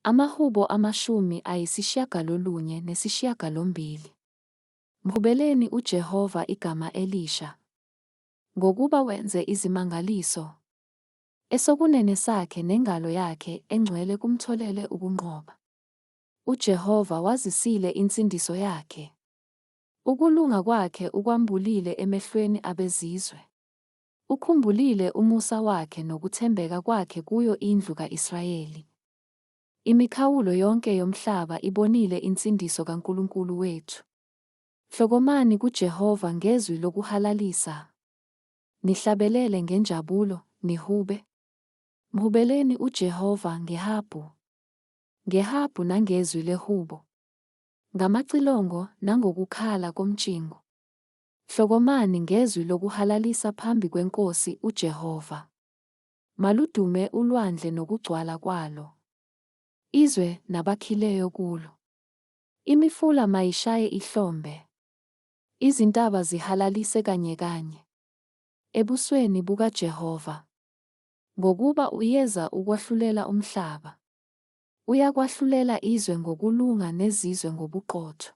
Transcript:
Amahubo 98. Mhubeleni uJehova igama elisha. Ngokuba wenze izimangaliso. Esokunene sakhe nengalo yakhe engcwele kumtholele ukunqoba. UJehova wazisile insindiso yakhe. Ukulunga kwakhe ukwambulile emehlweni abezizwe. Ukhumbulile umusa wakhe nokuthembeka kwakhe kuyo indlu ka-Israyeli. Imikhawulo yonke yomhlaba ibonile insindiso kaNkulunkulu wethu. Hlokomani kuJehova ngezwi lokuhalalisa. Nihlabelele ngenjabulo, nihube. Mhubeleni uJehova ngehabhu. Ngehabhu nangezwi lehubo. Ngamacilongo nangokukhala komtshingo. Hlokomani ngezwi lokuhalalisa phambi kweNkosi uJehova. Maludume ulwandle nokugcwala kwalo. Izwe nabakhileyo kulo. Imifula mayishaye ihlombe. Izintaba zihalalise kanyekanye. Ebusweni bukaJehova. Ngokuba uyeza ukwahlulela umhlaba. Uyakwahlulela izwe ngokulunga nezizwe ngobuqotho.